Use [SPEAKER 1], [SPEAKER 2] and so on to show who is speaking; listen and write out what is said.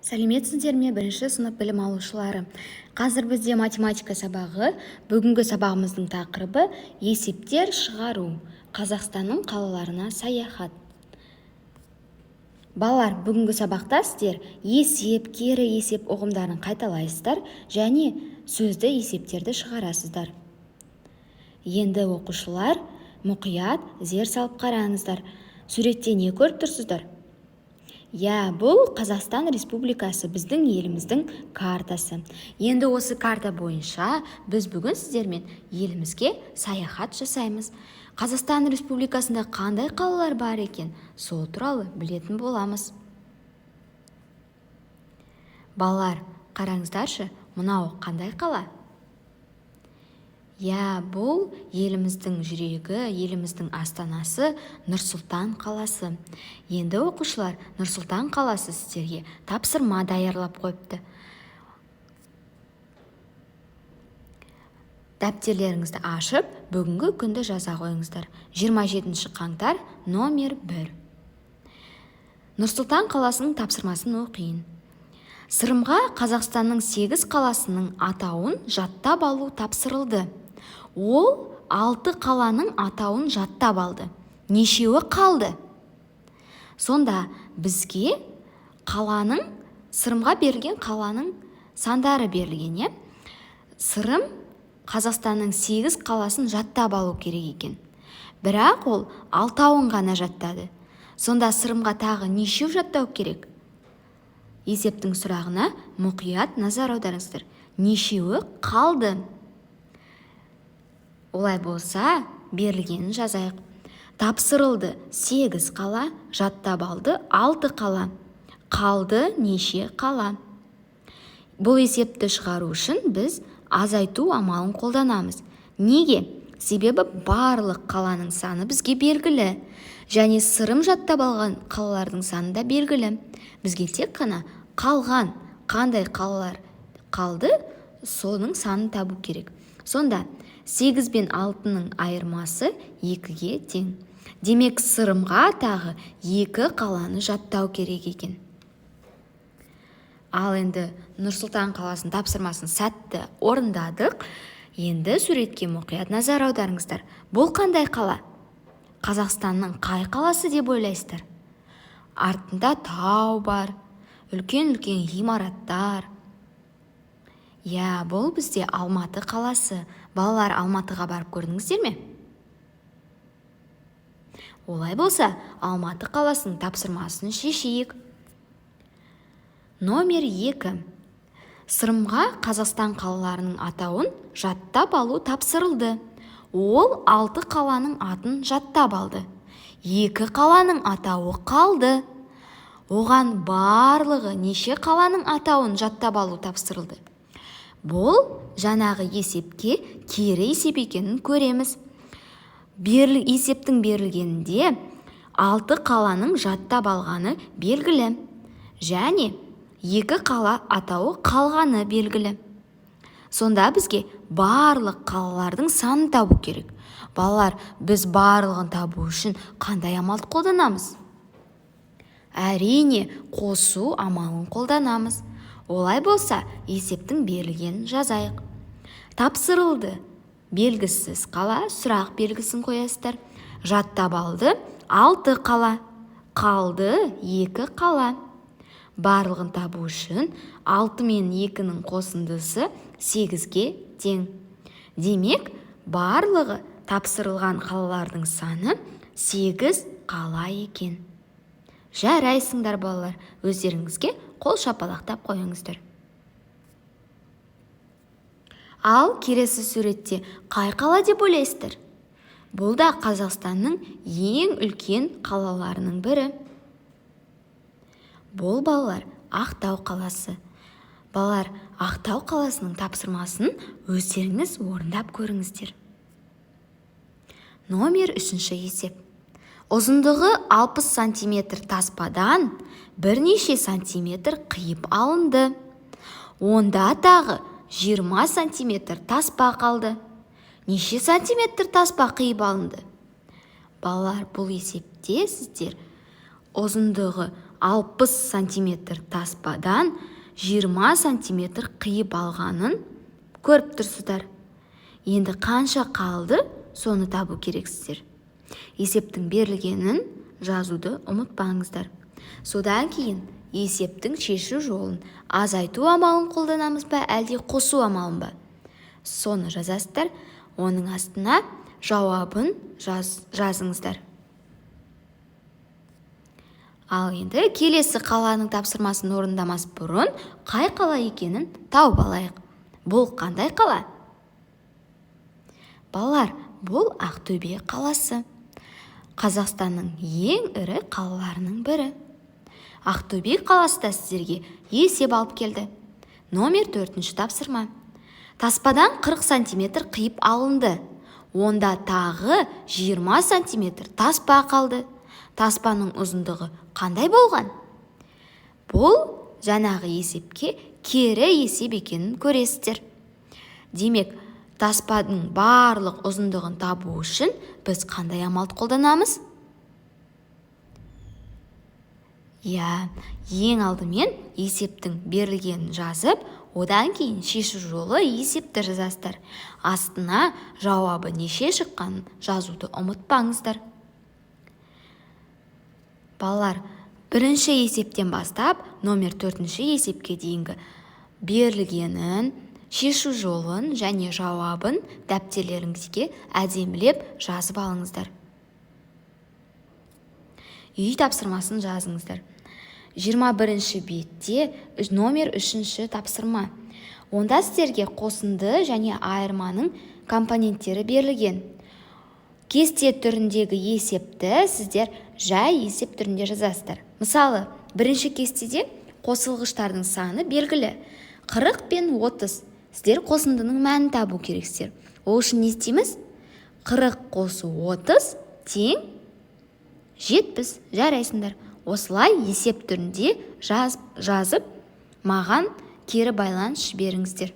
[SPEAKER 1] Сәлеметсіздер ме, бірінші сынып білім алушылары! Қазір бізде математика сабағы. Бүгінгі сабағымыздың тақырыбы: есептер шығару, Қазақстанның қалаларына саяхат. Балалар, бүгінгі сабақта сіздер есеп, кері есеп ұғымдарын қайталайсыздар және сөзді есептерді шығарасыздар. Енді, оқушылар, мұқият зер салып қараңыздар. Суретте не көріп тұрсыздар? Иә, бұл Қазақстан Республикасы, біздің еліміздің картасы. Енді осы карта бойынша біз бүгін сіздермен елімізге саяхат жасаймыз. Қазақстан Республикасында қандай қалалар бар екен, сол туралы білетін боламыз. Балалар, қараңыздаршы, мынау қандай қала? Иә, бұл еліміздің жүрегі, еліміздің астанасы – Нұр-Сұлтан қаласы. Енді, оқушылар, Нұр-Сұлтан қаласы сіздерге тапсырма даярлап қойыпты. Дәптерлеріңізді ашып, бүгінгі күнді жаза қойыңыздар: 27 қаңтар, номер 1. Нұр-Сұлтан қаласының тапсырмасын оқиын. Сырымға Қазақстанның сегіз қаласының атауын жаттап алу тапсырылды. Ол алты қаланың атауын жаттап алды. Нешеуі қалды? Сонда бізге қаланың, Сырымға берілген қаланың сандары берілген, иә. Сырым Қазақстанның сегіз қаласын жаттап алу керек екен, бірақ ол алтауын ғана жаттады. Сонда Сырымға тағы нешеу жаттау керек? Есептің сұрағына мұқият назар аударыңыздар: нешеуі қалды? Олай болса, берілгенін жазайық. Тапсырылды сегіз қала, жаттап алды алты қала, қалды неше қала? Бұл есепті шығару үшін біз азайту амалын қолданамыз. Неге? Себебі барлық қаланың саны бізге белгілі және Сырым жаттап алған қалалардың саны да белгілі. Бізге тек қана қалған, қандай қалалар қалды, соның санын табу керек. Сонда сегіз бен алтының айырмасы екіге тең. Демек, Сырымға тағы екі қаланы жаттау керек екен. Ал енді Нұр-Сұлтан қаласының тапсырмасын сәтті орындадық. Енді суретке мұқият назар аударыңыздар. Бұл қандай қала? Қазақстанның қай қаласы деп ойлайсыздар? Артында тау бар, үлкен-үлкен ғимараттар. Иә, бұл бізде Алматы қаласы. Балалар, Алматыға барып көрдіңіздер ме? Олай болса, Алматы қаласының тапсырмасын шешейік. Номер 2. Сырымға Қазақстан қалаларының атауын жаттап алу тапсырылды. Ол алты қаланың атын жаттап алды, екі қаланың атауы қалды. Оған барлығы неше қаланың атауын жаттап алу тапсырылды? Бұл жаңағы есепке кері есеп екенін көреміз. Есептің берілгенінде алты қаланың жаттап алғаны белгілі және екі қала атауы қалғаны белгілі. Сонда бізге барлық қалалардың санын табу керек. Балалар, біз барлығын табу үшін қандай амалды қолданамыз? Әрине, қосу амалын қолданамыз. Олай болса, есептің берілгенін жазайық. Тапсырылды белгісіз қала, сұрақ белгісін қоясыздар. Жаттап алды алты қала, қалды екі қала. Барлығын табу үшін алты мен екінің қосындысы сегізге тең. Демек, барлығы тапсырылған қалалардың саны сегіз қала екен. Жарайсыңдар, балалар! Өздеріңізге қол шапалақтап қойыңыздар. Ал келесі суретте қай қала деп ойлайсыздар? Бұл да Қазақстанның ең үлкен қалаларының бірі. Бұл, балалар, Ақтау қаласы. Балалар, Ақтау қаласының тапсырмасын өздеріңіз орындап көріңіздер. Номер үшінші есеп. Ұзындығы 60 сантиметр таспадан бірнеше сантиметр қиып алынды. Онда тағы 20 сантиметр таспа қалды. Неше сантиметр таспа қиып алынды? Балалар, бұл есепте сіздер ұзындығы 60 сантиметр таспадан 20 сантиметр қиып алғанын көріп тұрсыздар. Енді қанша қалды, соны табу керексіздер. Есептің берілгенін жазуды ұмытпаңыздар. Содан кейін есептің шешу жолын азайту амалын қолданамыз ба, әлде қосу амалын ба? Соны жазасыздар, оның астына жауабын жазыңыздар. Ал енді келесі қаланың тапсырмасын орындамас бұрын қай қала екенін тауып алайық. Бұл қандай қала? Балалар, бұл Ақтөбе қаласы. Қазақстанның ең ірі қалаларының бірі. Ақтөбе қаласы да сіздерге есеп алып келді. Номер 4-ші тапсырма. Таспадан 40 сантиметр қиып алынды. Онда тағы 20 сантиметр таспа қалды. Таспаның ұзындығы қандай болған? Бұл жаңағы есепке кері есеп екенін көресіздер. Демек, таспаның барлық ұзындығын табу үшін біз қандай амалды қолданамыз? Иә, ең алдымен есептің берілгенін жазып, одан кейін шешу жолы есепті жазасыздар. Астына жауабы неше шыққанын жазуды ұмытпаңыздар. Балалар, бірінші есептен бастап номер 4-ші есепке дейінгі берілгенін, шешу жолын және жауабын дәптерлеріңізге әдемілеп жазып алыңыздар. Үй тапсырмасын жазыңыздар. 21-ші бетте номер 3-ші тапсырма. Онда сіздерге қосынды және айырманың компоненттері берілген. Кесте түріндегі есепті сіздер жай есеп түрінде жазасыздар. Мысалы, бірінші кестеде қосылғыштардың саны белгілі. 40 пен 30. Сіздер қосындының мәнін табу керексіздер. Ол үшін не істейміз? 40 қосу 30 тең 70. Жарайсыңдар. Осылай есеп түрінде жазып, маған кері байланыс жіберіңіздер.